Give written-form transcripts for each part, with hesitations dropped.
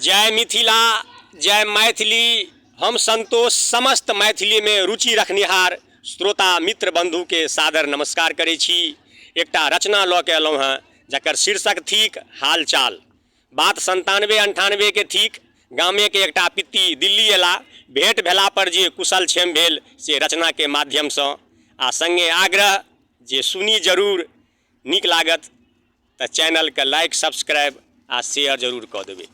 जय मिथिला, जय मैथिली। हम संतोष समस्त मैथिलीमे रुचि रखनिहार श्रोता मित्र बन्धुके सादर नमस्कार करै छी। एकटा रचना लऽ के एलहुँ हेँ जकर शीर्षक थिक हालचाल। बात 97 98के थिक। गामेके एकटा पित्ती दिल्ली एला, भेंट भेला पर जे कुशल क्षेम भेल से रचनाके माध्यमसँ, आ सङ्गे आग्रह जे सुनी जरूर, नीक लागत तऽ चैनलके लाइक, सब्सक्राइब आ शेयर जरूर कऽ देबै।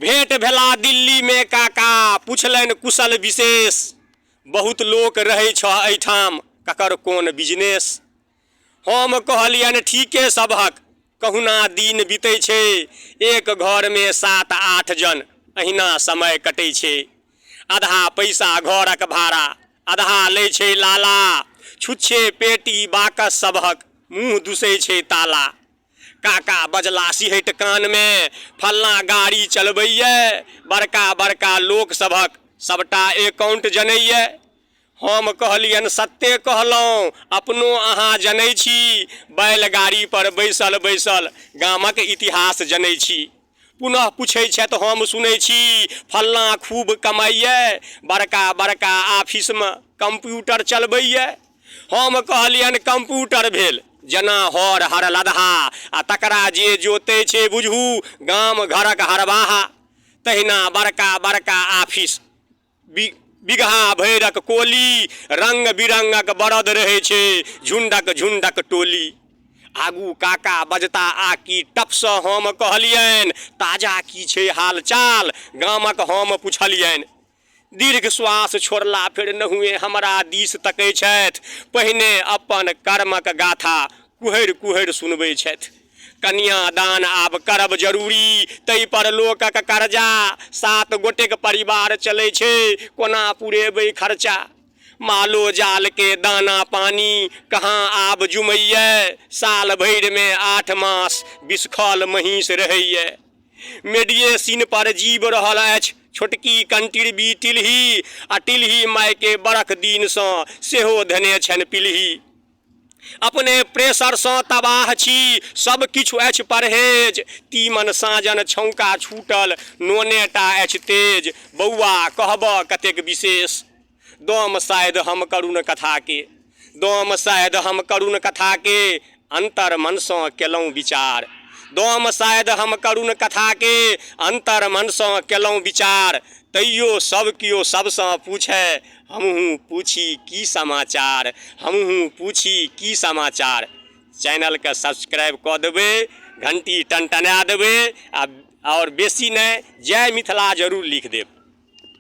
भेंट भेला दिल्लीमे काका, पुछलनि कुशल विशेष, बहुत लोक रहै छह एहिठाम, ककर कोन बिजनेस? हम कहलियनि ठीके सबहक, कहुना दिन बीतै छै, एक घरमे 7-8 जन, अहिना समय कटै छै। आधा पैसा घरक भाड़ा, आधा लै छै लाला, छुच्छे पेटी बाकस सबहक, मुँह दुसै छै ताला। काका बजला सिहटि कानमे, फल्लाँ गाड़ी चलबैए, बड़का बड़का लोक सभक सबटा एकाउंट जनैए। हम कहलियनि सत्ते कहलहुँ, अपनो अहाँ जनै छी, बैलगाड़ी पर बैसल बैसल गामक इतिहास जनै छी। पुनः पुछै छथि हम सुनै छी फल्लाँ खूब कमाइए, बड़का बड़का ऑफिसमे कंप्यूटर चलबैए। हम कहलियनि कंप्यूटर भेल जेना हर हर लदहा, आ तकरा जे जोतै छै बुझू गाम घरक हरबाहा। तहिना बड़का बड़का ऑफिस, बिगहा भरिक कोली, रंग बिरंगक बरद रहै छै, झुंडक झुंडक टोली। आगू काका बजता आ कि टपसँ हम कहलियनि ताजा की छै हाल चाल, गामक हम पुछलियनि। दीर्घ श्वास छोड़ला, फेर नहुए हमरा दिस तकै छथि, पहिने अपन कर्मक गाथा कुहरि कुहरि सुनबै छथि। कन्यादान आब करब जरूरी, ताहि पर लोकक कर्जा, 7 गोटेक परिवार चलै छै, कोना पुरेबै खर्चा? मालो जाल के दाना पानी कहाँ आब जुमैये, साल भरिमे 8 मास बिसखल महींस रहैये। मेडिएसिन पर जीब रहल अछि छोटकी कंटिरबी टिलही, आ टिलही मायके बरख दिनसँ सेहो धेने छनि पिलही। अपने प्रेशरसँ तबाह छी, सब किछु अछि परहेज, तीमन साजन छौंका छूटल, नोनेटा अछि तेज। बौआ कहबऽ कतेक विशेष, दम शायद हम करुण कथाके, दम शायद हम करुण कथाके अंतर मनसँ केलहुँ विचार, दम शायद हम करुण कथाके अंतर मनसँ केलहुँ विचार, तैयो सब कियो सबसँ पूछै हमहूँ पूछी की समाचार, हमहूँ पूछी की समाचार। चैनलके सब्सक्राइब कऽ देबै, घंटी टनटना देबै, आ आओर बेसी नहि जय मिथिला जरूर लिख देब।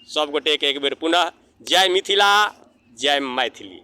सब गोटेके एक बेर पुनः जय मिथिला, जय मैथिली।